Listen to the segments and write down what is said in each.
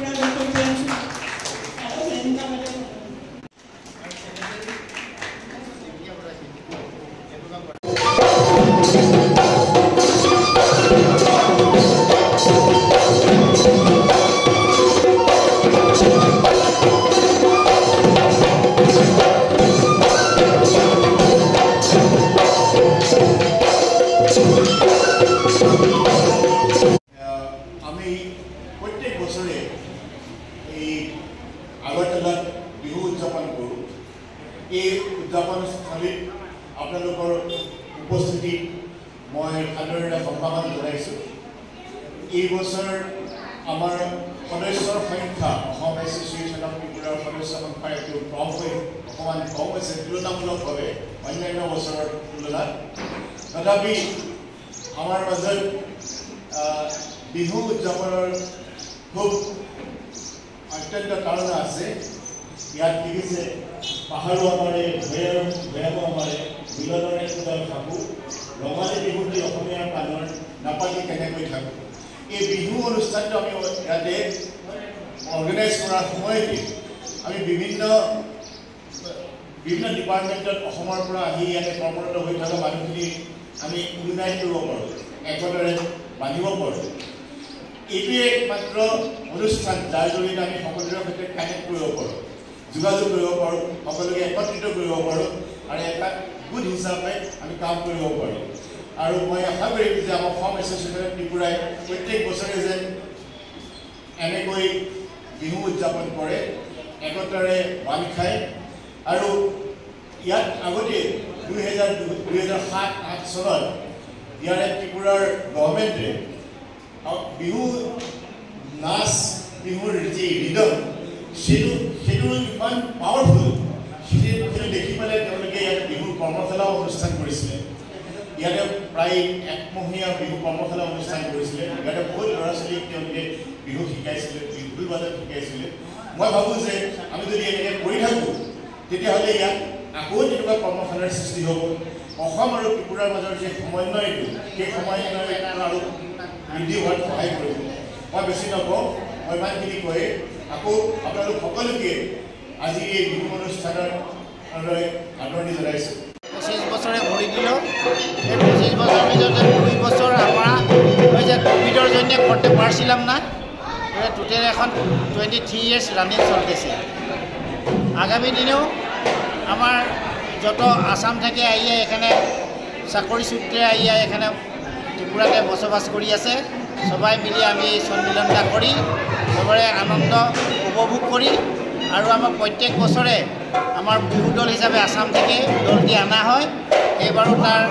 Tripura Local Branch আৰু ৰেণুকা বাইদেউ। আমি প্ৰত্যেক বছৰে এই আগৰতলাত বিহু উদযাপন কৰোঁ। এই উদযাপনস্থলীত আপোনালোকৰ উপস্থিতিত মই সাদৰেৰে সম্ভাষণ জনাইছোঁ। এই বছৰ আমাৰ সদস্যৰ সংখ্যা, অসম এছ'চিয়েশ্যন অফ ত্ৰিপুৰাৰ সদস্য সংখ্যা একটু কম হৈ অকণমান কম হৈছে তুলনামূলকভাৱে অন্যান্য বছৰৰ তুলনাত। তথাপি আমাৰ মাজত বিহু উদযাপনৰ খুব অত্যন্ত কাৰণ আছে। ইয়াত লিখিছে, পাহাৰো আমাৰে, ভৈয়ামো আমাৰে, মিলনৰে একোডাল সাঁকো, ৰঙালী বিহুটি অসমীয়াৰ প্ৰাণৰ, নাপাতি কেনেকৈ থাকোঁ। এই বিহু অনুষ্ঠানটো আমি ইয়াতে অৰ্গেনাইজ কৰাৰ সময়তে আমি বিভিন্ন বিভিন্ন ডিপাৰ্টমেণ্টত অসমৰ পৰা আহি ইয়াতে কৰ্মৰত হৈ থকা মানুহখিনি আমি ইউনাইট কৰিব পাৰোঁ, একতাৰে বান্ধিব পাৰোঁ। এইটোৱে একমাত্ৰ অনুষ্ঠান যাৰ জৰিয়তে আমি সকলোৰে সৈতে কানেক্ট কৰিব পাৰোঁ, যোগাযোগ কৰিব পাৰোঁ, সকলোকে একত্ৰিত কৰিব পাৰোঁ আৰু এটা গোট হিচাপে আমি কাম কৰিব পাৰোঁ। আৰু মই আশা কৰিম যে আমাৰ অসম এছ'চিয়েশ্যন ত্ৰিপুৰাই প্ৰত্যেক বছৰে যেন এনেকৈ বিহু উদযাপন কৰে, একতাৰে বান্ধ খায়। আৰু ইয়াত আগতে 2007-8 চনত ইয়াৰে ত্ৰিপুৰাৰ গভৰ্ণমেণ্টে বিহু নাচ, বিহুৰ যি ৰিদম, সেইটো ইমান পাৱাৰফুল, সেইটো দেখি পেলাই তেওঁলোকে ইয়াত বিহুৰ কৰ্মশালাও অনুষ্ঠান কৰিছিলে। ইয়াতে প্ৰায় একমহীয়া বিহু কৰ্মশালা অনুষ্ঠান কৰিছিলে। ইয়াতে বহুত ল'ৰা ছোৱালীক তেওঁলোকে বিহু শিকাইছিলে, বিহু বাদন শিকাইছিলে। মই ভাবোঁ যে আমি যদি এনেকৈ কৰি থাকোঁ, তেতিয়াহ'লে ইয়াত আকৌ তেনেকুৱা কৰ্মশালাৰ সৃষ্টি হ'ব। অসম আৰু ত্ৰিপুৰাৰ মাজৰ যি সমন্বয়টো, সেই সমন্বয়টো আৰু বৃদ্ধি হোৱাত সহায় কৰিব। মই বেছি নকওঁ, মই ইমানখিনি কৈয়ে আকৌ আপোনালোক সকলোকে আজি এই বিহু অনুষ্ঠানলৈ আদৰণি জনাইছোঁ। 25 বছৰে ভৰি দিলোঁ। এই 25 বছৰৰ ভিতৰতে 2 বছৰ আমরা ওই যে কোভিডের জন্য করতে পারছিলাম না। টোটেল এখন 23 ইয়ার্স রানিং চলতেছে। আগামী দিনেও আমার যত আসাম থেকে আইয়া এখানে চাকৰি সূত্ৰে আইয়া এখানে ত্ৰিপুৰাতে বসবাস কৰি আছে, সবাই মিলি আমি এই সন্মিলনটা কৰি সবৰে আনন্দ উপভোগ কৰি আৰু আমাৰ প্ৰত্যেক বছৰে আমাৰ বিহু দল হিচাপে আসাম থেকে দলটি অনা হয়। এইবাৰো তাৰ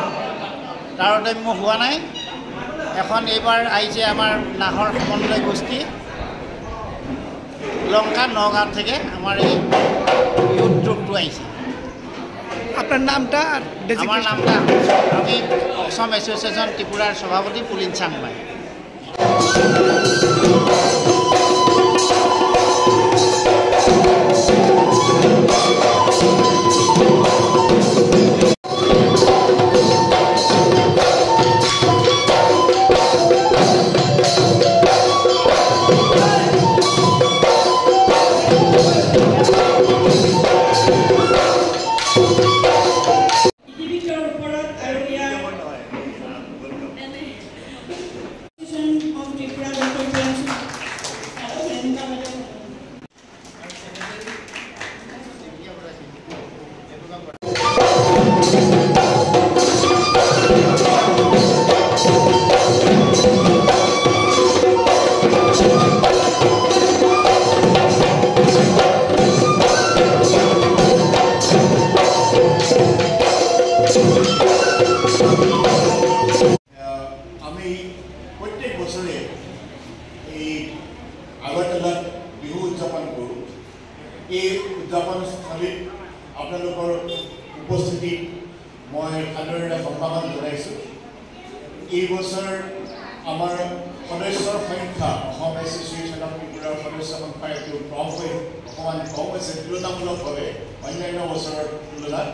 তাৰতম্য হোৱা নাই। এখন এইবাৰ আহিছে আমাৰ নাহৰ সমন্বয় গোষ্ঠী, লংকা নগাঁও থেকে আমাৰ এই বিহু ট্ৰুপটো আহিছে। আপনাৰ নামটা আৰ আমাৰ নামটা, আমি অসম এছ'চিয়েশ্যন ত্ৰিপুৰাৰ সভাপতি পুলিন চাংমাই। ইতিবৃত্তৰ ওপৰত আৰু ইয়াৰ of Tripura Local Branch আৰু ৰেণুকা বাইদেউ। আমি প্ৰত্যেক বছৰে এই আগৰতলাত বিহু উদযাপন কৰোঁ। এই উদযাপনস্থলীত আপোনালোকৰ উপস্থিতিত মই সাদৰেৰে সম্ভাষণ জনাইছোঁ। এই বছৰ আমাৰ সদস্যৰ সংখ্যা, অসম এছ'চিয়েশ্যন অফ ত্ৰিপুৰাৰ সদস্য সংখ্যা একটু কম হৈ অকণমান কম হৈছে তুলনামূলকভাৱে অন্যান্য বছৰৰ তুলনাত।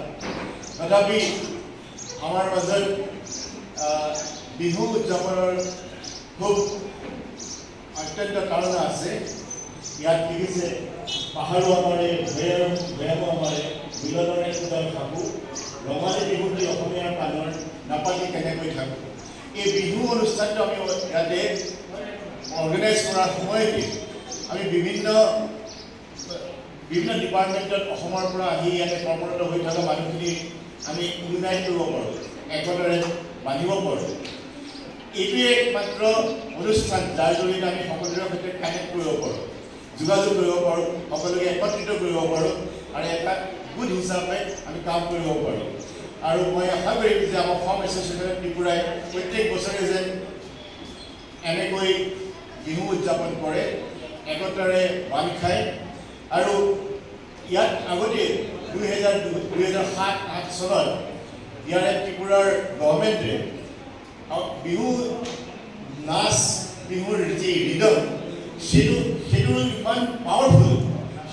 তথাপি আমাৰ মাজত বিহু উদযাপনৰ খুব অত্যন্ত কাৰণ আছে। ইয়াত লিখিছে পাহাৰো আমাৰে, ভৈয়ামো আমাৰে, মিলনৰে একোডাল সাঁকো, ৰঙালী বিহুটি অসমীয়াৰ প্ৰাণৰ, নাপাতি কেনেকৈ থাকোঁ। এই বিহু অনুষ্ঠানটো আমি ইয়াতে অৰ্গেনাইজ কৰাৰ সময়তে আমি বিভিন্ন বিভিন্ন ডিপাৰ্টমেণ্টত অসমৰ পৰা আহি ইয়াতে কৰ্মৰত হৈ থকা মানুহখিনি আমি ইউনাইট কৰিব পাৰোঁ, একতাৰে বান্ধিব পাৰোঁ। এইটোৱে একমাত্ৰ অনুষ্ঠান যাৰ জৰিয়তে আমি সকলোৰে সৈতে কানেক্ট কৰিব পাৰোঁ, যোগাযোগ কৰিব পাৰোঁ, সকলোকে একত্ৰিত কৰিব পাৰোঁ আৰু এটা গোট হিচাপে আমি কাম কৰিব পাৰোঁ। আৰু মই আশা কৰিম যে আমাৰ অসম এছ'চিয়েশ্যন ত্ৰিপুৰাই প্ৰত্যেক বছৰে যেন এনেকৈ বিহু উদযাপন কৰে, একতাৰে বান্ধ খায়। আৰু ইয়াত আগতে 2007-8 চনত ইয়াৰে ত্ৰিপুৰাৰ গভৰ্ণমেণ্টে বিহু নাচ, বিহুৰ যি ৰিদম, সেইটো ইমান পাৱাৰফুল,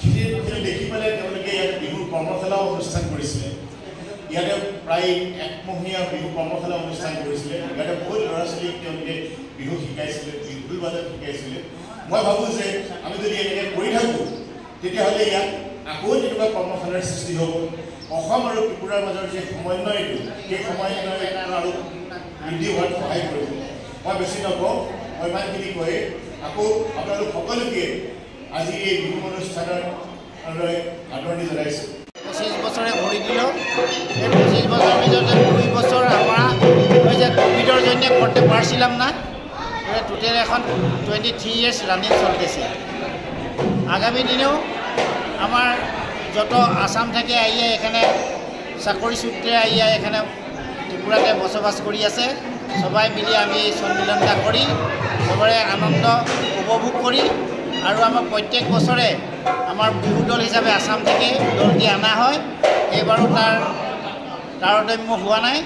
সেইটো দেখি পেলাই তেওঁলোকে ইয়াত বিহুৰ কৰ্মশালাও অনুষ্ঠান কৰিছিলে। ইয়াতে প্ৰায় একমহীয়া বিহু কৰ্মশালা অনুষ্ঠান কৰিছিলে। ইয়াতে বহুত ল'ৰা ছোৱালীক তেওঁলোকে বিহু শিকাইছিলে, ঢোল বাদন শিকাইছিলে। মই ভাবোঁ যে আমি যদি এনেকৈ কৰি থাকোঁ তেতিয়াহ'লে ইয়াত আকৌ তেনেকুৱা কৰ্মশালাৰ সৃষ্টি হ'ব। অসম আৰু ত্ৰিপুৰাৰ মাজৰ যি সমন্বয়টো, সেই সমন্বয়টো আৰু বৃদ্ধি হোৱাত সহায় কৰিব। মই বেছি নকওঁ, মই ইমানখিনি কৈয়ে আকৌ আপোনালোক সকলোকে আজি এই বিহু অনুষ্ঠানলৈ আদৰণি জনাইছোঁ। 25 বছৰে ভৰি দিলোঁ। এই 25 বছৰৰ ভিতৰতে 2 বছৰ আমৰা ওই যে কোভিডৰ জন্য কৰতে পাৰছিলাম না। টোটেল এখন 23 ইয়াৰ্ছ ৰানিং চলতেছে। আগামী দিনেও আমাৰ যত আসাম থেকে আইয়া এখানে চাকৰি সূত্ৰে আইয়া এখানে ত্ৰিপুৰাতে বসবাস কৰি আছে, সবাই মিলি আমি এই সন্মিলনটা কৰি সবৰে আনন্দ উপভোগ কৰি আৰু আমাৰ প্ৰত্যেক বছৰে আমাৰ বিহু দল হিচাপে আসাম থেকে দলটি অনা হয়। এইবাৰো তাৰ তাৰতম্য হোৱা নাই।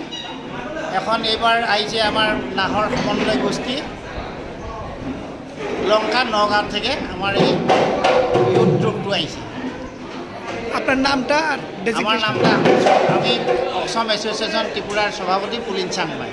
এখন এইবাৰ আহিছে আমাৰ নাহৰ সমন্বয় গোষ্ঠী, লংকা নগাঁও থেকে আমাৰ এই বিহু ট্ৰুপটো আহিছে। আপনাৰ নামটা? আমাৰ নামটা, আমি অসম এছ'চিয়েশ্যন ত্ৰিপুৰাৰ সভাপতি পুলিন চাংমাই।